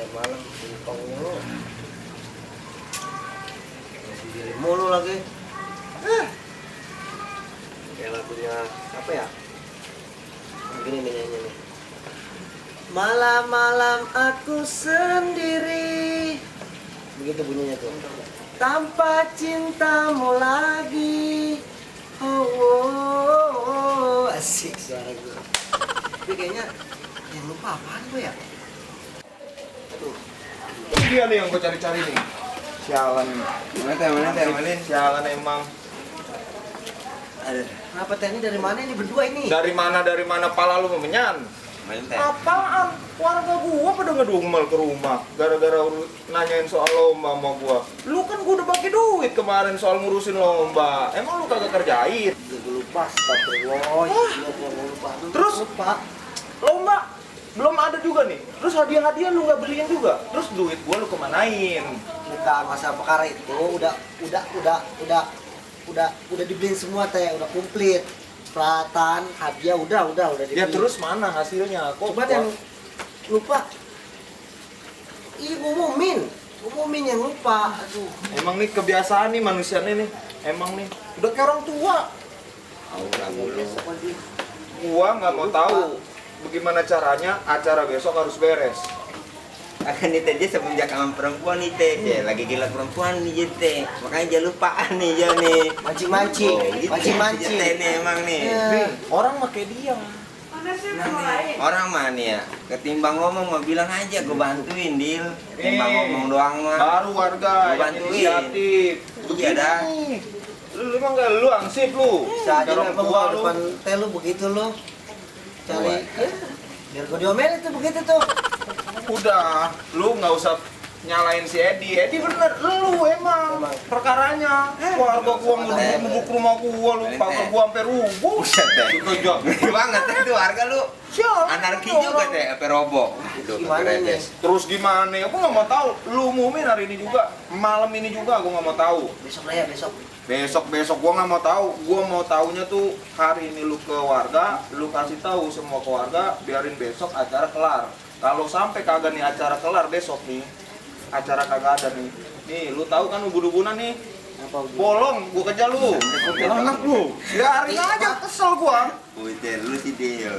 tiap malam lupa mulu. Masih diri mulu lagi. Kayak lagunya apa ya? Begini nih nyanyi nih. Malam-malam aku sendiri. Begitu bunyinya tuh. Tanpa cintamu lagi. Oh, oh, oh. Asik suara gue. Tapi kayaknya yang lupa apaan gue ya? Tuh. Ini dia nih yang gue cari-cari nih. Sialan nih. Mana? Sialan emang. Ada. Kenapa teh ini dari mana ini berdua ini? Dari mana pala lu memenyan? Apaan? Warga gua pada ngedumel ke rumah gara-gara nanyain soal lomba sama gua. Lu kan gua udah bagi duit kemarin soal ngurusin lomba. Emang lu kagak kerjain? Gue lupa, astagfirullah. Lupa. Terus? Lupa. Lomba belum ada juga nih. Terus hadiah-hadiah lu nggak beliin juga. Terus duit gua lu kemanain? Bukan masalah perkara itu, udah dibeliin semua teh, udah komplit. Peralatan, hadiah udah dibeliin. Ya terus mana hasilnya? Coba yang lupa. Ih, ngumumin yang lupa. Aduh. Emang nih kebiasaan nih manusianya nih. Emang nih udah kayak orang tua. Besok lagi. Gua nggak mau tahu bagaimana caranya acara besok harus beres. Akan nih teh dia semenjak sama perempuan nih teh, dia lagi gila perempuan nih dia teh, makanya dia lupaan nih dia nih. Mancing-mancing, gitu, mancing-mancing. dia teh nih emang nih. Nih, orang pakai dia. Orang mah nih ya, ketimbang ngomong mau bilang aja gue bantuin Dil. Ketimbang ngomong doang mah. Baru warga Gua yang bantuin. inisiatif. Iya dah. Lu emang gak lu ansip lu. Saat ini Orang apa tua gua lu. depan teh lu begitu lu. Cari ya, biar gua diomelin tuh begitu tuh. Udah, lu nggak usah nyalain si Edi. Edi bener, lu emang perkaranya. Warga gua ngebuk rumah gua, lu pakai gua sampai rubuh. Buset teh. Itu jok. Ngeri banget teh itu harga lu. Sial, Anarki orang. juga teh, apa roboh. Itu Gimana ini? Terus gimana? Aku nggak mau tahu. Lu umumin hari ini juga, malam ini juga. Aku nggak mau tahu. Besok lah ya, besok. Besok gua nggak mau tahu. Gua mau taunya tuh hari ini lu ke warga, lu kasih tahu semua ke warga, biarin besok acara kelar. Kalau sampai kagak nih acara kelar besok nih, acara kagak ada nih. Nih, lu tahu kan ubun-ubunan nih. Apa Bolong, gua kejar lu. Anak lu. Biarin aja, kesel gua. Buset lu sih Dil.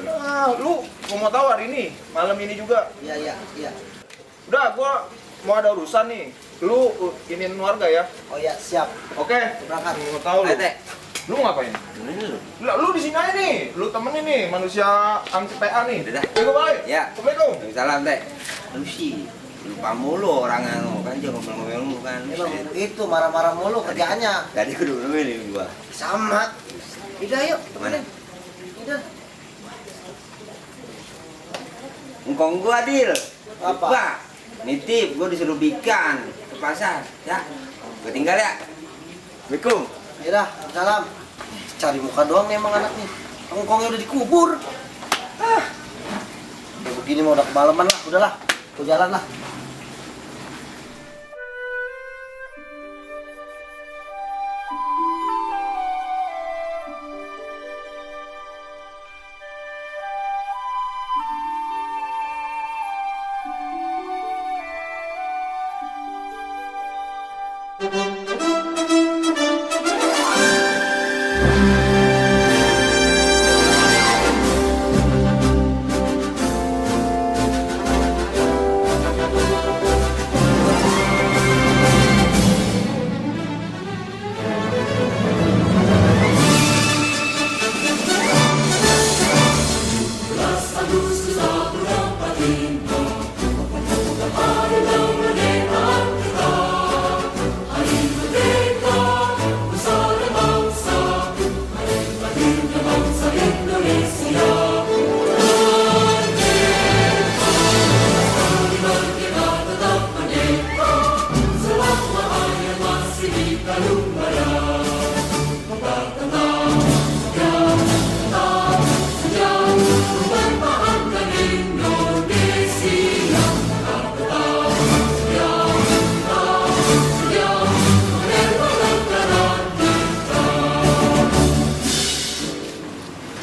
Gua mau tahu hari ini, malam ini juga. Iya. Udah, gua mau ada urusan nih. Lu iniin warga ya. Oh ya, siap. Oke. Berangkat. Mau tahu lu. Ayo teh. Lu ngapain? Ini lu. Lah, lu di sini aja nih. Lu temenin nih manusia anti PA nih. Udah dah. Ayo gua balik. Ya. Assalamualaikum. Salam teh. Lu sih lupa mulu orang anu kan jangan ngomel-ngomel mulu kan. Emang itu marah-marah mulu kerjaannya. Tadi kudu ngomelin gua. Sama. Udah yuk, temenin. Udah. Engkong gua Dil. Apa? Lupa. Nitip gua disuruh bikan ke pasar. Ya. Gua tinggal ya. Assalamualaikum. Yaudah, salam. Cari muka doang nih emang anak nih. Engkongnya udah dikubur. Ya begini mau udah kemalaman lah, udahlah. Aku jalan lah.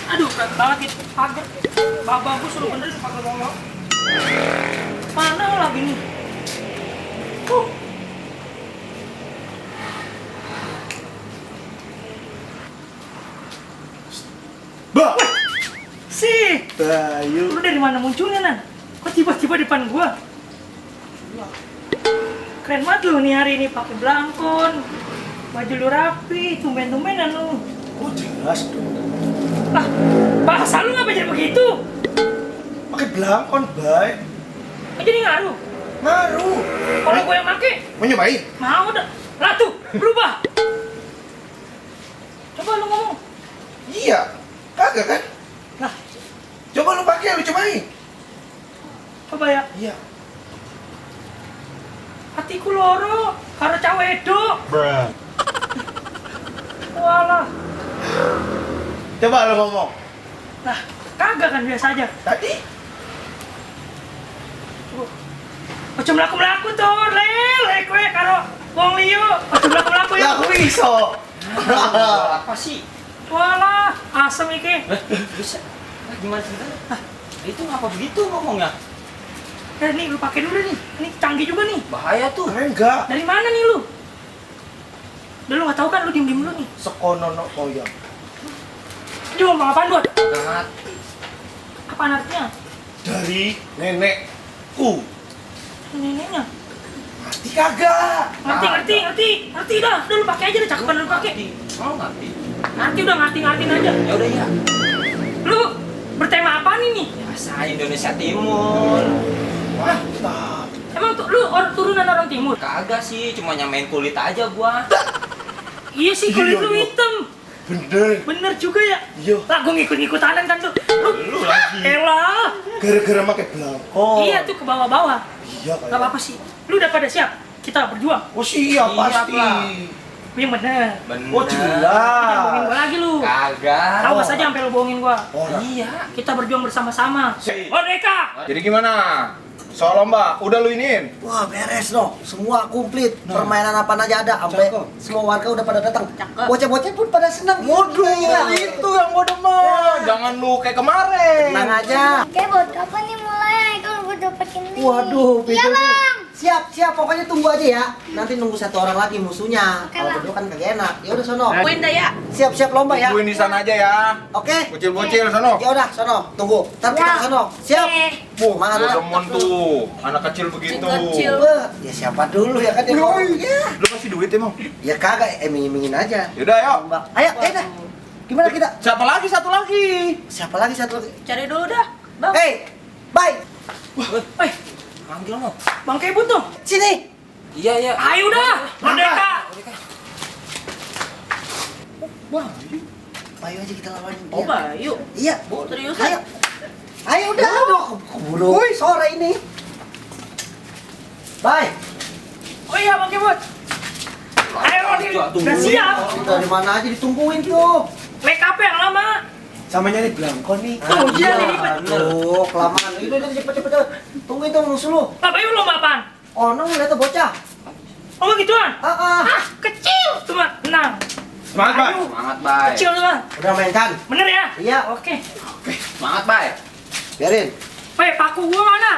Aduh, berat banget itu pagar. Bagus lu bener pagar ngomong. Mana lagi nih? Oh. Bah, Si, Bayu. lu dari mana munculnya, Nan? Kok tiba-tiba depan gua? Keren banget lu nih hari ini pakai belangkon. Baju lu rapi, tumben-tumbenan lu. Oh jelas dong. Lah, bahasa lu ngapa jadi begitu? Pakai belangkon, Bay. Kok jadi ngaruh? Ngaruh. Kalau gue yang make, Mau nyobain? mau dah. Lah tuh, berubah. Coba lu ngomong. Iya. Kagak kan? Lah, Coba lu pakai, lu cobain. coba ya. Iya. Hatiku loro, karo cawe edo. Walah. Coba lu ngomong. Lah, kagak kan biasa aja. Tadi? Ojo mlaku-mlaku tuh, lele kowe karo wong liya. Ojo mlaku-mlaku ya. Ya aku bisa. Apa sih? Walah, asem iki. Bisa. Gimana sih? Itu ngapa begitu ngomongnya? Nih lu pakai dulu nih. Ini canggih juga nih. Bahaya tuh. Enggak. Dari mana nih lu? Udah lu nggak tahu kan, lu diem-diem dulu nih. Sekonono koyong. Dia ngomong apaan, Bot? Gak ngerti. Apaan artinya? Dari nenekku. Neneknya. Ngerti kagak? Ngerti dah. Udah lu pakai aja deh, cakepan lu pakai. Mau ngerti? Ngerti udah ngertiin aja. Ya udah ya. Lu bertema apaan ini? Biasa Indonesia Timur. Mantap. Emang lu turunan orang timur? Kagak sih, cuma nyamain kulit aja gua. Iya sih, kulit Iya, lu iya. hitam. Bener juga ya. Iya. Lah gua ngikut-ngikutanan kan tuh. Lu lagi. Elah. Gara-gara pakai belangkon. Iya tuh ke bawah-bawah. Iya Gak apa-apa sih. Lu udah pada siap? Kita berjuang. Oh siap Siap pasti. lah. Yang bener. Bener. Oh Jangan bohongin jelas. gua lagi lu. Kagak. Awas aja sampai lu bohongin gua. Orang. Iya. Kita berjuang bersama-sama. Si. Merdeka. Jadi gimana? Soal lomba, udah lu iniin? Wah beres dong, semua komplit. Permainan apa aja ada, sampai Cakep. semua warga udah pada datang. Bocah-bocah pun pada senang. Waduh, Iya. itu yang gua demen. Jangan lu kayak kemarin. Tenang aja. Oke, buat kapan nih mulai? Kalau gue dapat ini. Waduh, Iya, beda nih. Bang. Siap, pokoknya tunggu aja ya. Nanti nunggu satu orang lagi musuhnya. Oke, Kalau Bang. berdua kan kagak enak. Ya udah sono. Poin dah ya. Siap lomba ya. Tungguin di sana aja ya. Oke. Bocil-bocil sono. Ya udah, sono. Tunggu. Ntar kita Ya. ke sono. Siap. Gue Semangat. demen tuh, anak kecil begitu. Kecil. Wah, ya siapa dulu ya kan dia ngomong. Ya. Lu kasih duit emang? Ya kagak, iming-imingin aja. Yaudah yuk. Lomba. Ayo, dah. Gimana kita? Siapa lagi? Satu lagi. Siapa lagi satu lagi? Cari dulu dah, Bang. Bye. Eh, Manggil mau. Bang Kebut tuh. Sini. Iya, iya. Ayo dah. Merdeka. Bayu aja kita lawanin dia. Oh, Bayu. Iya. Seriusan? Ayo. Ayo udah, aduh. Keburu. Sore ini. Bye. Oh iya, Bang Kebut. Ayo, udah siap. Kita di mana aja ditungguin tuh. Make up yang lama. Sama nyari belangkon nih. Oh iya nih, Pak. Tuh, kelamaan. Udah cepet. Tungguin tuh musuh lu. Lah, Bayu lomba apaan? Oh, no, lihat tuh bocah. Oh gituan? Ah. Kecil. Cuma tenang. Semangat, Bay. Ayo. Semangat, Bay. Kecil cuma. Udah main kan? Bener ya? Iya. Oke. Semangat, Bay. Biarin. Paku gua mana?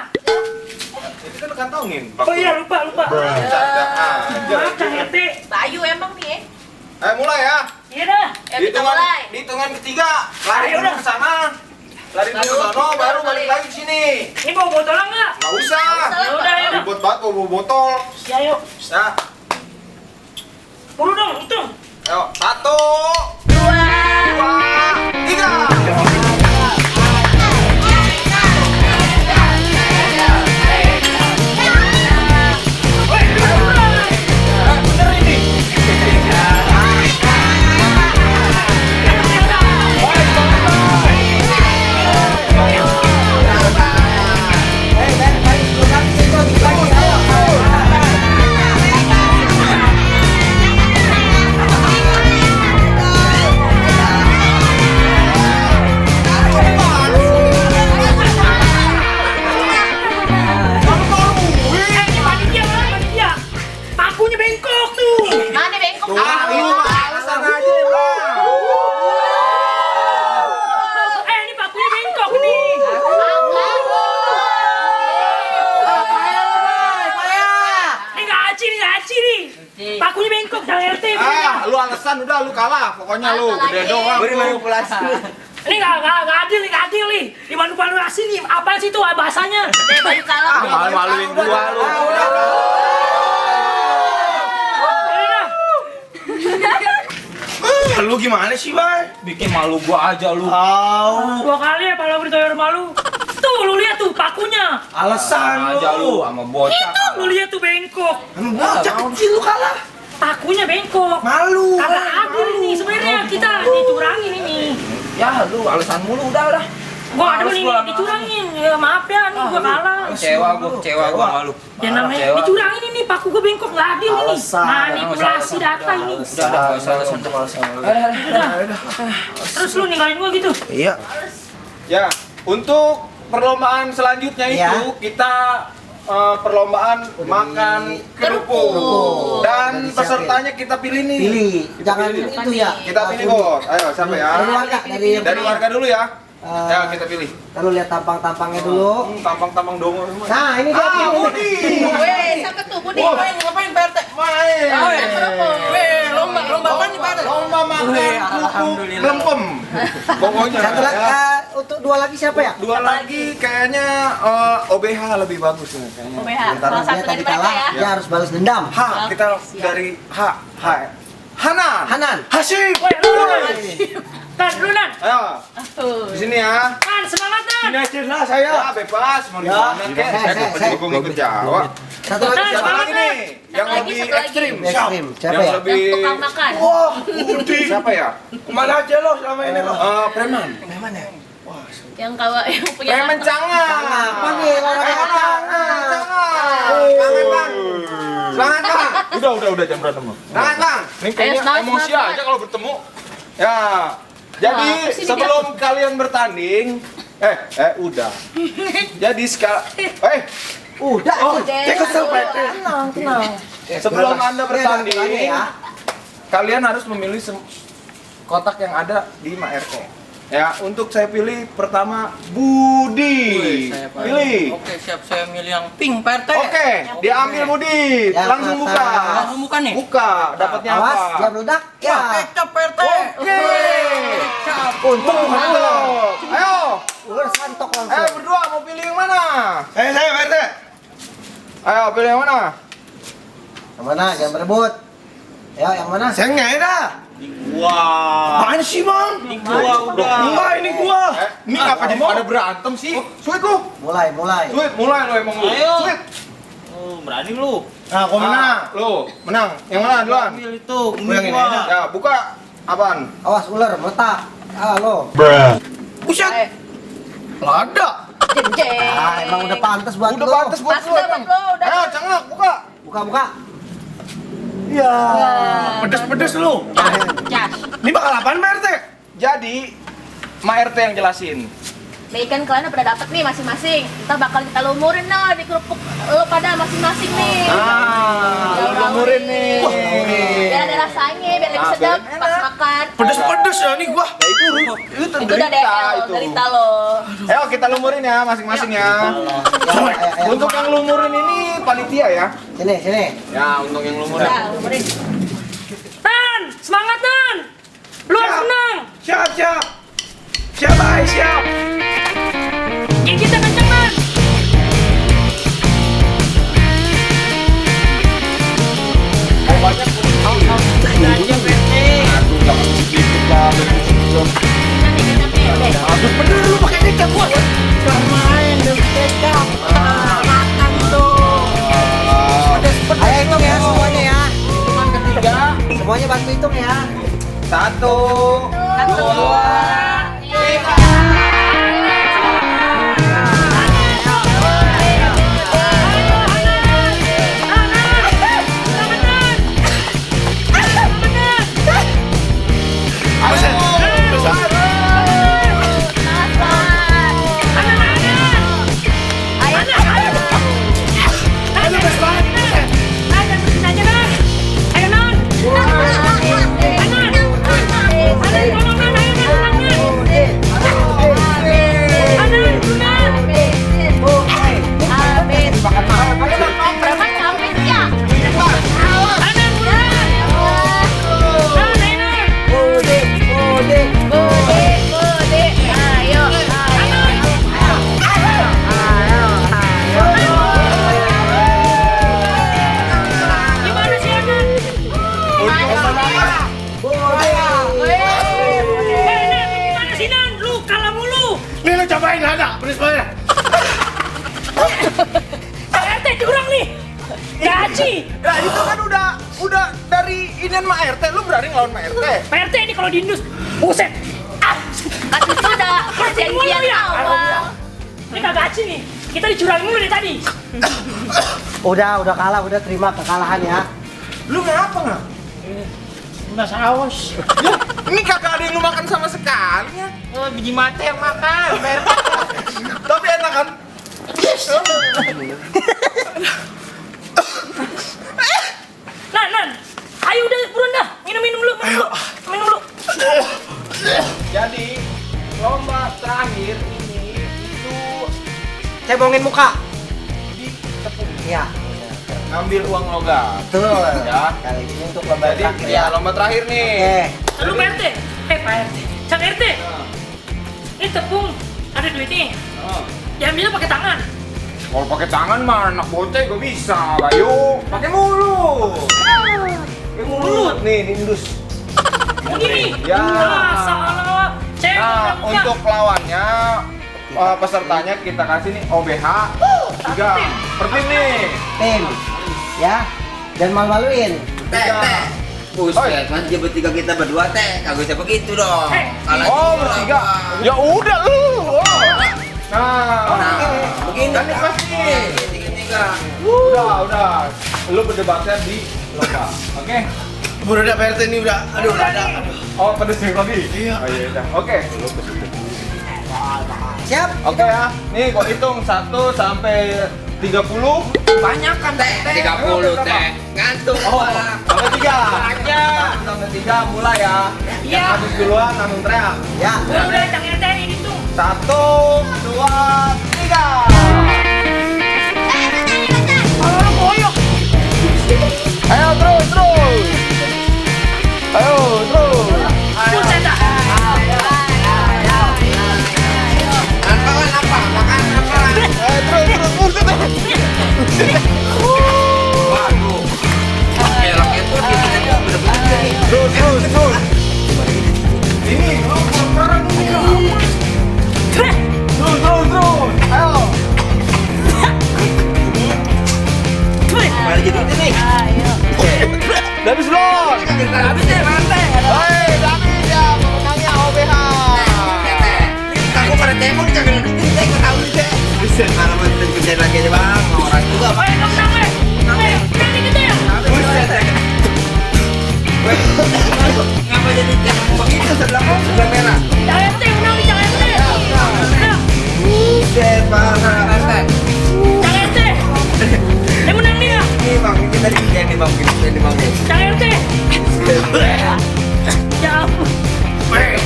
Itu kan kantongin. Oh iya, lupa. Bercanda aja. Maaf, Kang RT. Bayu emang nih. Ayo mulai ya. Iya dah. Ya kita mulai. Di hitungan ketiga, lari Ayo dulu dah. ke sana. Lari dulu ke sana, baru balik lagi ke sini. Ini bawa botolan nggak? Nggak usah. Ya udah. Ribet banget bawa botol. Ya yuk. Ya, Buru dong, hitung. ayo. 1, Dua. 2, 3. Jangan RT. Lu alasan udah lu kalah. Pokoknya lu Kalah gede lagi. doang. Beri lu. manipulasi. Ini nggak adil nih. Dimanipulasi nih. Apa sih itu bahasanya? Baju kalah. Malu-maluin gua lu. Lu gimana sih, Bang? Bikin malu gua aja lu. Dua kali ya kalau bertoyor malu. Tuh lu lihat tuh pakunya. Alasan aja lu lu. sama bocah. Itu lu lihat tuh bengkok. Bocah kecil lu kalah. Pakunya bengkok. Malu. Kagak adil nih sebenarnya kita dicurangin ini. Ya lu alasan mulu udah. Gua ada nih dicurangin. Ya maaf ya nih gua kalah. Kecewa gua malu. Ya namanya dicurangin ini paku gua bengkok nggak adil ini. Alasan. Manipulasi data ini. Udah. Terus lu ninggalin gua gitu. Iya. Ya, untuk perlombaan selanjutnya Ya. itu kita perlombaan makan kerupuk dan Udah disiapin. pesertanya kita pilih nih. Pilih, jangan itu ya. Kita pilih bos. Ayo siapa ya? Dari warga, Dari warga dulu ya. Eh, Ya kita pilih. Lalu lihat tampang-tampangnya dulu. Tampang-tampang dongo semua. Nah, ini dia. ini. Budi. Weh, siapa tuh Budi? Ngapain Pak RT? Main. Lomba apa nih Pak RT? Lomba makan kerupuk alhamdulillah. lempem. Pokoknya. Satu lagi, ya. untuk dua lagi siapa ya? Dua lagi kayaknya OBH lebih bagus nih kayaknya. OBH, Karena salah dia satu dari tadi mereka kalah, ya. dia harus balas dendam. H, kita dari H. Hanan. Hanan. Hasib. Woi, lu Nan, lu Nan. Ayo, di sini ya. Nan, semangat Nan. Ini aja lah saya. Ya, bebas mau di mana kek. Saya kok ngikut Jawa. Satu lagi Nah, siapa? Siapa lagi nih? Yang Satu lagi, lebih satu lagi. ekstrim. Ekstrim. Siapa Yang ya? lebih Yang tukang makan. Wah, Budi. siapa ya? Kemana aja lo selama ini lo? Preman. Yang kawa yang punya Preman canggah. Canggah. Panggil orang yang canggah. Semangat, Bang. Semangat, Bang. Udah jam berantem. Semangat, Bang. Ini kayaknya semangat, emosi semangat. aja kalau bertemu. Ya. Jadi Wah, kesini sebelum kalian bertanding, udah. Jadi Udah. Cek kesel Pak RT. sebelum Anda bertanding, ya. kalian harus memilih kotak yang ada di MaRT. Ya, untuk saya pilih pertama Budi. Pilih. Oke, siap saya milih yang pink Pak RT. Oke, diambil Budi. Yang Langsung buka. atas. Langsung buka nih. Buka, dapatnya Awas, apa? dia meledak. Ya. Kecap Pak RT. Oke. Untung Ayo. mantap. Ayo. Udah santok Ayo langsung. berdua mau pilih yang mana? Saya Pak RT. Ayo pilih yang mana? Yang mana? Jangan berebut. Ya, yang mana? Saya nggak ada. Wah. Apaan sih, Bang? Gua udah. Enggak, ini gua. Ini ngapa jadi pada berantem sih? Sweet lu. Mulai. Sweet, mulai lu emang lu. Sweet. Berani lu. Nah, gua menang. Lu menang. Yang mana duluan? Ambil itu. Gua yang ini aja. Ya, buka. Apaan? Awas ular meletak. Lo. Buset. Nggak ada. jeng. Ah, emang udah pantas buat Udah lo. pantas buat Pas lu udah emang. buat lo, udah. Ayo, cengak, buka. Buka. Ya. Pedes-pedes lu. Cas. Ini bakal apaan Pak RT? Jadi, MaRT yang jelasin. Nih kan kalian udah dapet nih masing-masing. Ntar bakal kita lumurin nih di kerupuk lo pada masing-masing nih. Lu lumurin nih. Biar ada rasanya, biar lebih sedap pas makan. Pedes-pedes ya nih gua. Ya itu Itu udah DL, itu. derita lo. Ayo kita lumurin ya masing-masing ya. Ayo. Untuk yang lumurin ini panitia ya. Sini. Ya, untuk yang lumurin. Udah, lumurin. Nan, semangat Nan. Lu harus menang. Siap. Siap, Bay, siap. Kita kenceng Nan. Banyak Aja PT. Aduh, bener lu pakai kecap gua. Main demi kecap. Makan dong. Ayo hitung ya semuanya ya. hitungan ketiga. Semuanya bantu hitung ya. 1, 2, 3. Ayo Nan. Tulis mana? Pak RT curang nih. Gaji. Nah itu kan udah dari inian Mak RT, lu berani ngelawan Mak RT? Pak RT ini kalau diindus, buset. Kan itu udah perjanjian awal. Ini kagak gaji nih. Kita dicurangin mulu dari tadi. Udah kalah, udah terima kekalahan ya. Lu ngapa nggak? Udah saus. Ini kagak ada yang lu makan sama sekali ya? Biji mata yang makan. Tapi enak kan? Nan. Ayo udah buruan dah. Minum dulu. Minum dulu. Jadi lomba terakhir ini itu Cebongin muka. Iya. ngambil uang logam. Betul. Ya. Kali ini untuk lomba Jadi terakhir ya lomba terakhir nih. Oke. Lalu Pak RT. Pak RT. Cak RT. Ini tepung ada duitnya. Oh. Diambil pakai tangan. Kalau pakai tangan mah anak bocah gak bisa, Bayu. Pakai mulut. Pakai mulut nih, diindus. Begini. Ya. Salah. Cek. Nah, untuk lawannya pesertanya kita kasih nih OBH 3 per tim nih. Tim. Ya. Dan malu-maluin. Teh. Buset, mas dia bertiga kita berdua teh, kagak usah begitu dong. Kalah Oh, juga. bertiga. Ya udah lu. Nah, Begini kan pas nih. Tiga-tiga. Udah. Lu berdebatnya di lomba. Oke. Udah Pak RT ini udah. Aduh, udah ada. Oh, pedes nih lagi. Iya. Oh iya udah. Oke. Siap. Oke ya. Nih gua hitung 1 sampai 30. Banyak kan teh? 30 teh. Ngantuk. Oh, Pak. sampai 3. Aja. Sampai 3 mulai ya. Iya. Yang habis duluan langsung teriak. Ya. Udah Cak RT ini tuh. 1, 2, 3. Orang boyok. Ayo terus. Ayo terus. Buset dah. Makan apa? Terus. Waduh. Kelok itu dia bener-bener nih. Terus. Ini sekarang Terus. Ayo. Malah jadi itu nih. Udah habis belum? Habis deh, mantai. Hei, habis ya pemenangnya OBH. Kamu pada tembok jangan ngedekin saya nggak tahu nih teh. Malah mau kerjain lagi aja bang, mau orang juga bang. Ayo dong sampai. Berani gitu ya. Buset teh. Weh, ngapa jadi tembok begitu sebelah merah? Cak RT menang nih Cak RT. Menang. Buset bang, teh. Cak RT. Dia menang nih ya. Ini bang, ini kita dikerjain nih bang, ini bang. Cak RT. Ya ampun.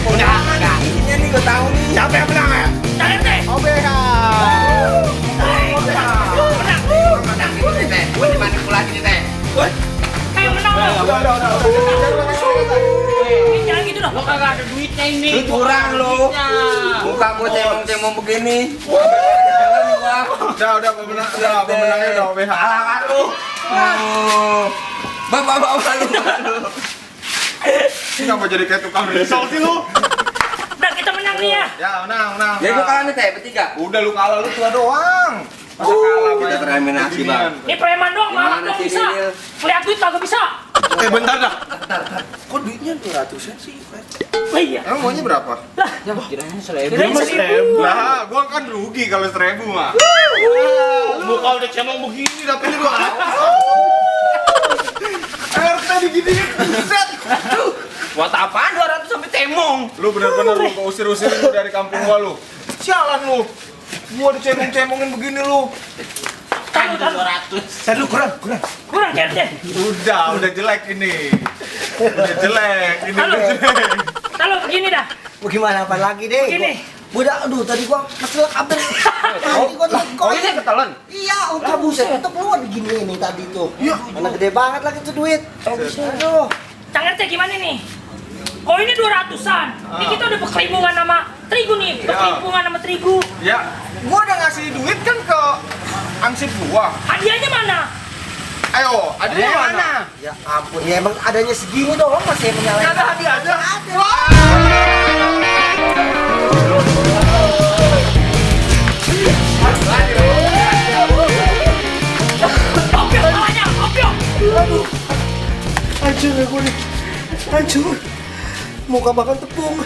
Udah, ini nih gue tahu nih. Siapa yang menang ya? Cak RT. OBH. Menang ini teh, gue dimanipulasi nih teh. Ayo menang lo. Udah. Ini jangan gitu dong. Lo kagak ada duitnya ini. Lu curang lu. Muka gue cemong-cemong begini. Jalan gua. Udah pemenangnya udah OBH. Alah lu. Bapak lu. Ini ngapa jadi kayak tukang risol sih lu? Udah kita menang nih ya. Ya, menang. Ya gua kalah nih teh, bertiga. Udah lu kalah, lu tua doang. Masa kalah kita main tereliminasi, beginian? Bang. Ini preman doang, malak Gimana doang sih, bisa. Lil? Lihat duit kagak bisa. Bentar dah. Kok duitnya 200-an sih? Oh iya. Emang maunya berapa? Kirain Dia seribu. mah 1000. Lah, gua kan rugi kalau 1000 mah. Muka udah cemong begini tapi ini 200. RT diginiin, set. Buat apaan 200 sampai temong? Lu bener-bener lu gua usir-usirin lu dari kampung gua lu. Sialan lu. Gua dicemong-cemongin begini lu. Taruh. Saya lu kurang. Kurang Cak RT. Udah jelek ini. Udah jelek, ini udah jelek. Kalau begini dah. Mau gimana apa lagi deh? Begini. Udah, aduh tadi gua keselak abis. Tadi gua Oh ini ketelan? Iya, udah buset, itu keluar begini nih tadi tuh. Iya. Mana gede banget lagi tuh duit. Aduh. Cak RT gimana nih? Oh ini 200-an. Ini kita udah berkelibungan sama terigu nih. Berkelibungan sama terigu. Ya, gua udah ngasih duit kan ke ansip gua. Hadiahnya mana? Ayo, adanya mana? Ya ampun, ya emang adanya segini doang masih menyalahin. Ada hadiahnya. Hancur gue nih. Hancur. Muka makan tepung.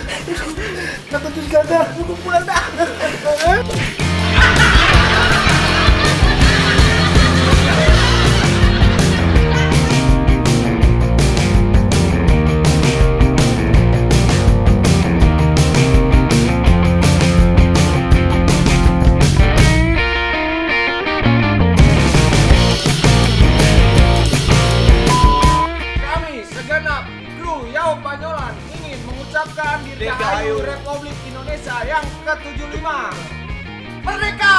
Takut jadi gagal. Gue pulang dah. Kami segenap kru Yao Panyolan ingin mengucapkan Dirgahayu Republik Indonesia yang ke-75. Merdeka!